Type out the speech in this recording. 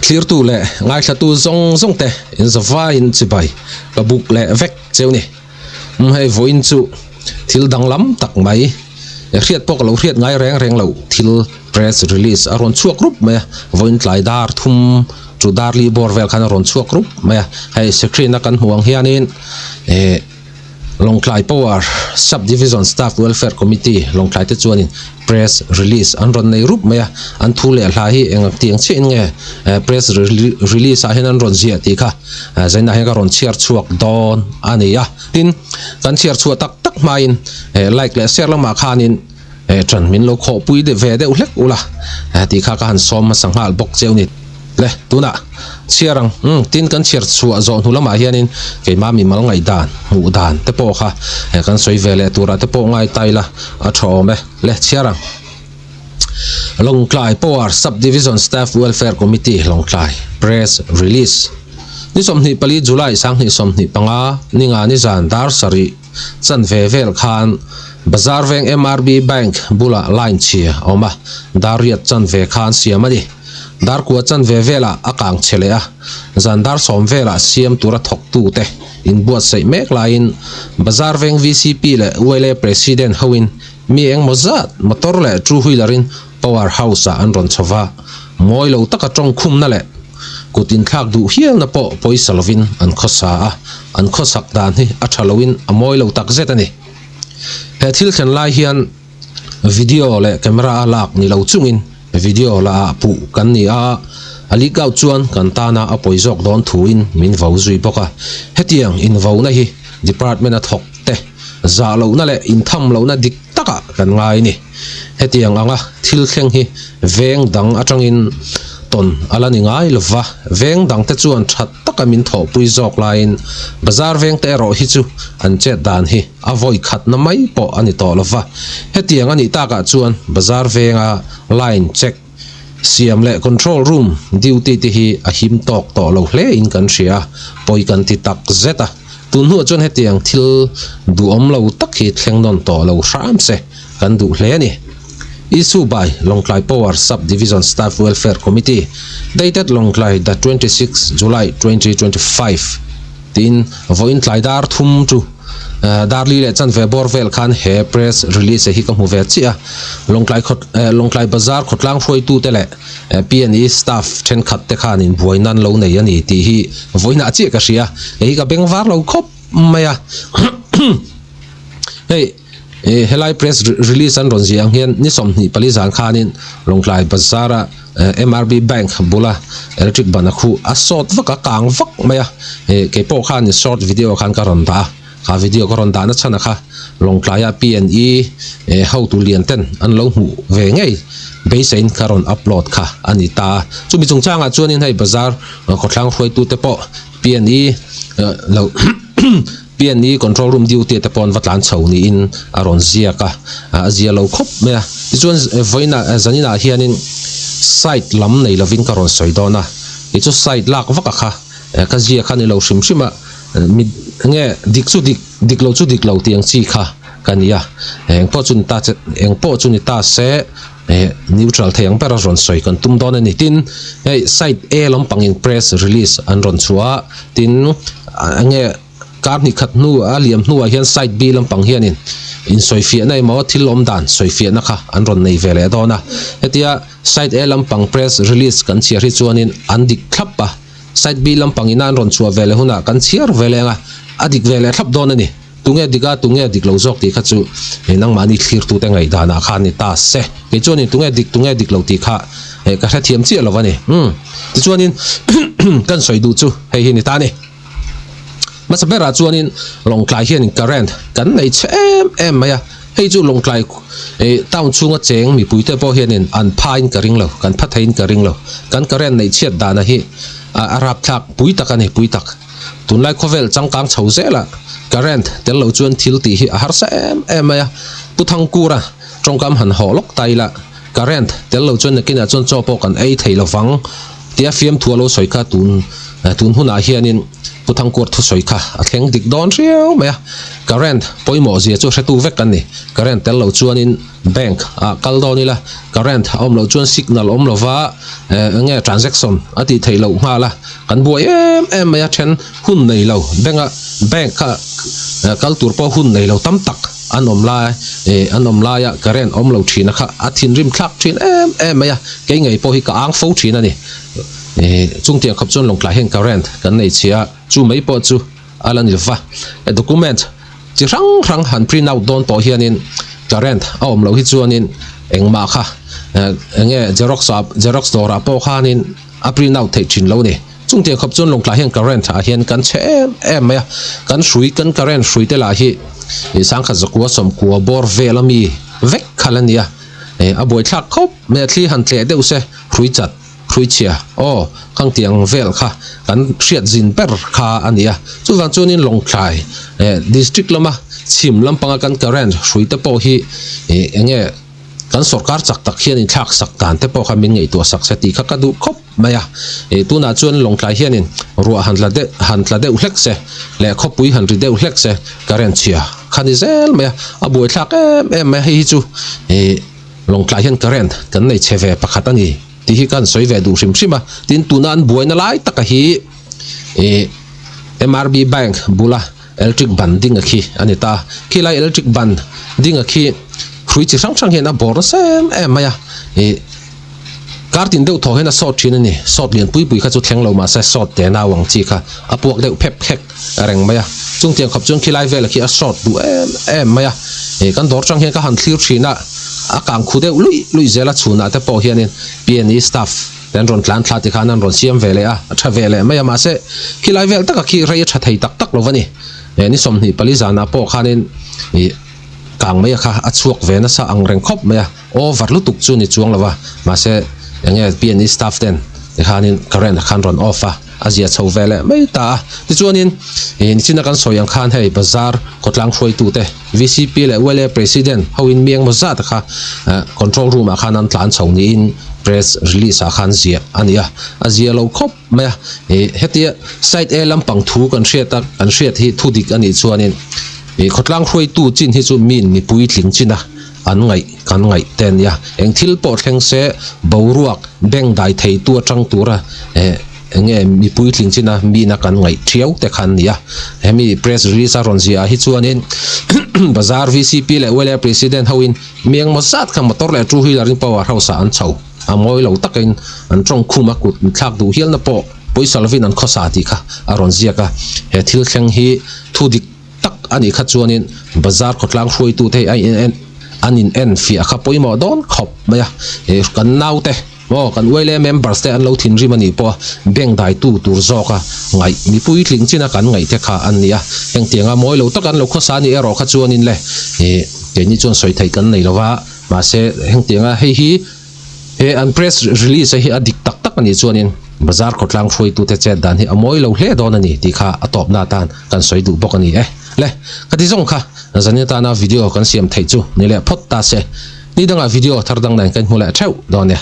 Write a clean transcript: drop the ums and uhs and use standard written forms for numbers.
Thlirtu leh ngaithlatu zawng zawng te in zavaiin chibai ka buk leh vek cheu ni. Umm hei vawiin chu thil danglam tak mai hriat pawh ka lo hriat ngai reng reng lo thil press release a rawn chhuak rup mai a, vawiin tlai dar thum chu dar li bawr vel khan a rawn chhuak rup mai a, hei screen a kan hmuh ang hianin eh Lawngtlai Power Sub Division Staff Welfare Committee Lawngtlai te chuanin press release an rawn nei rup mai a, an thu leh hla hi eng tiang chiahin nge press release ah hian an rawn ziah tih kha zainah hian ka rawn chhiar chhuak dawn a ni a, tin kan chhiar chhuah tak tak hmain like leh share lamah khanin ṭan min lo khawhpui ve deuh hlek ula tih kha ka han sawm hmasa nghal bawk cheu ni. Le, tunah chhiar ang. Umm, tin kan chhiar chhuah zawh hnu lamah hianin keimah mimal ngaihdan, hmuh dan te pawh kha kan sawi ve leh turah te pawh ngai ta ila a tha awm e. Le, chhiar ang. Lawngtlai Power Sub-Division Staff Welfare Committee, Lawngtlai, Press Release. Ni 24 July 2025, ninga nizan dar sarih chanve vel khan Bazar veng MRB Bank bulah line chhia a awm a, dar riat chanve khan siam a ni. Dar kua chanve velah a kang chhe leh a, zan dar sawm velah siam tura thawktute inbuatsaih mek laiin Bazar veng vcp leh ULA President hoin mi engmaw zat motor leh two wheeler in Power House ah an rawn chho va, mawi lo taka tawngkhumna leh kut inthlak duh hialna pawh pawisa lovin an khawsa a, an khawsak dan hi a tha loin a mawi lo tak zet a ni. He thil thlen lai hian video leh camera a lak ni lo chungin video la ah puh kan ni a, a leak out chuan kan tana a pawi zawk dawn thuin min vo zui bawk a, hetiang invauna hi department a thawk te zah lohna leh intham lohna dik takah kan ngai a ni. Hetiang anga thil thleng hi veng dang atangin tawn a la ni ngai lo va, veng dangte chuan tha taka min thawhpui zawk laiin bazar vengte erawh hi chu an chet dan hi a vawi khatna mai pawh a ni tawh lo va. Hetiang a nih takah chuan bazar venga line check siam leh control room duty te hi a him tawk tawh lo hle in kan hria a, pawi kan ti tak zet a. Tun hnuah chuan hetiang thil duhawm lo tak hi thleng nawn tawh lo hram se kan duh hle a ni. Issue by Lawngtlai Power Sub Division Staff Welfare Committee dated Lawngtlai the 26 July 2025 tiin vawiin tlai dar thum chu dar li leh chanve bawr vel khan he press release hi ka hmu ve chiah a. Lawngtlai Lawngtlai Bazar khawtlang hruaitute leh PNE staff thenkhat te khan inbuai nan lo nei a ni tih hi vawiinah chiah ka hria. Hei hi ka beng var lo khawp mai a. Hei helai press release an rawn ziah ang hian ni 24 zan khanin Lawngtlai Bazar a MRB Bank bula electric ban a khuh a sawt vak a kang vak mai a. Keipawh khan short video khan ka rawn dah a. Kha video ka rawn dahna chhan a kha Lawngtlaia PNE hotu lian ten an lo hmuh ve ngei beiseiin ka rawn upload kha a ni ta a. Chumi chungchangah chuanin hei bazar khawthlang hruaitute pawh PNE lo PNE control room duty te pawh an va tlan chho niin a rawn ziak a, a zia lo khawp mai a. Tichuan vawiinah zaninah hianin site lam nei lovin ka rawn sawi dawn a, keichu site lak vak a kha ka ziak a ni lo hrim hrim a. Mi nge dik chu dik, dik lo chu dik lo tih ang chi kha ka ni a, eng pawh chu ni ta che, eng pawh chu ni ta se eh neutral thei ang bera rawn sawi kan tum dawn a ni. Tin, hei side A lampangin press release an rawn chhuah a, tin nge kar hnih khat hnu a liam hnuah hian side B lampang hianin insawifiahna emaw thil awm dan sawifiahna kha an rawn nei ve leh dawn a. Hetia side A lampang press release kan chhiar hi chuanin an dik thlap a. Side B lampang ina an rawn chhuah ve leh hunah kan chhiar ve leng a, a dik ve leh thlap dawn a ni. Tunge dik a, tunge dik lo zawk tih kha chu nangmahni thlirtute ngaihdanah khan ni ta se. Kei chuanin tunge dik, tunge dik lo tih kha ka hrethiam chiah lo a ni. Umm. Tichuanin kan sawi duh chu hei hi ni ta a ni. Hmasa berah chuanin Lawngtlai hianin current kan nei chhe em em mai a, hei chu Lawngtlai town chhunga cheng mipuite pawh hianin an phain ka ring lo, kan pha theiin ka ring lo. Kan current neih chhiat dana hi a rapthlak pui tak a ni, pui tak. Tunlai khawvel changkang chho zelah current tel lo chuan thil tih hi a harsa em em mai a. Pu Thangkura tawngkam han hawh lawk ta ila current tel lo chuan nakinah chuan chaw pawh kan ei thei lovang. Tia fiamthu a lo sawi kha tun Tun hunah hianin Pu Thangkuar thusawi kha a thleng dik dawn riau mai a, current pawimawh zia chu hretu vek an ni. Current tel lo chuanin bank ah kal dawn ila, current a awm loh chuan signal awm lova eng nge transaction a tih theih loh nghal a, kan buai em em mai a, then hun nei lo bank a bank kha kal tur pawh hun nei lo tam tak an awm lai an awm laia current awm lo thina kha a thinrim thlak thin em em mai a, kei ngei pawh hi ka ang fo thin a ni. Chungtiang khawp chuan Lawngtlai hian current kan nei chhia a, chu mai pawh chu a la ni lova. Document chi hrang hrang han print out dawn tawh hianin current a awm loh hi chuanin engmah kha eng nge xerox ah xerox dawrah pawh khanin a print out theih thin lo ni. Chungtiang khawp chuan Lawngtlai hian current ah hian kan chhe em em mai a, kan hrui kan current hrui te lah hi sangkhat zakua sawmkua bawr vel ami vek kha la nia, a buaithlak khawp mai a, thli han tleh deuh se hrui chat. Hruichhia, Aw, khangtiang vel kha kan hriat zin ber kha a ni a. Chuvang chuanin Lawngtlai district lama chhim lampanga kan current hrui te pawh hi eng nge kan sorkar chak tak hian inthlak sak dan te pawh kha min ngaihtuah sak se tih kha ka duh khawp mai a. Tunah chuan Lawngtlai hianin ruah han tla deuh han tla deuh hlek se leh khawpui han ri deuh hlek se current chhia kha ni zel mai a, a buaithlak em em mai a. Hei hi chu Lawngtlai hian current kan nei chhe ve pakhat a ni tih hi ka han sawi ve duh hrim hrim a, tin tuna an buaina lai taka hi ih M_R_B bank bula electric ban ding a khi a ni ta, khilai electric ban ding a khi hrui chi hrang hrang hian a bawr nasa em em mai a ih kar tin deuh thaw hian a sawt thin a ni, sawt lian pui pui kha chu thleng lo mahse sawt te nau ang chi kha a puak deuh phep phek. a reng mai a, chung tiang khawp chuan khilai velah khi a short duh em em mai a, ih kan dawr tang hian ka han thlir thin a, a kang khu deuh luih luih zel a chhunah te pawh hianin P&E staff te an rawn tlan thla tikhan an rawn siam ve leh a, a tha ve leh mai a mahse khilai vel taka khi rei a tha thei tak tak lo va ni, eh ni 24 zanah pawh khanin ih kang mai a kha a chhuak ve nasa ang reng khawp mai a. Over lutuk chu ni chuang lo a, mahse eng nge P&E staff ten tikhanin current a khan rawn off a, a zia chho ve leh mai ta a. Tichuanin ih nichina kan sawi ang khan hei bazar khawtlang hruaitute VCP leh ULA President hoin mi engmaw zat kha control room ah khan an tlan chho niin press release ah khan ziah a ni a, a zia lo khawp mai a. Ih hetia side A lampang thu kan hriat a, kan hriat hi thu dik a nih chuanin ih khawtlang hruaitu chin hi chu min mipui tling chin a. An ngaih kan ngaih te ania. Eng thil pawh thleng se boruak beng dai thei tu atang tura eh eng nge mipui tling china mina kan ngaih thiau te kha an ni a. Hemi press release a rawn ziah ah hi chuanin bazar VCP leh ULA president hoin mi engmaw zat kha motor leh two wheeler in power house ah an chho. A mawi lo takin an tawng khum a kut thlak duh hialna pawh pawisa lovin an khawsa tih kha a rawn ziak a. He thil thleng hi thu dik. tak a nih kha chuanin bazar khawtlang hruaitute hi a in en an in en fiah kha pawimawh dawn khawp mai a ih kan naute maw kan uaile members te an lo thinrim a nih pawh a bank daitu tur zawka ngaih mipui tling china kan ngaih te kha an ni a hengtianga mawi lo tak an lo khawsa a nih erawh kha chuanin le ih keini chuan sawi theih kan nei lova mahse hengtianga hei hi He an press release a hi a dik tak tak a nih chuanin bazar khawtlang hruaitute chet dan hi a mawi lo hle dawn a ni tih kha a tawpna atan kan sawi duh bawk a ni e. Le, ka ti zawng kha zan atana video kan siam theih chu ni leh phawt ta se. Ni dangah video thar dang nen kan hmu leh theuh dawn e.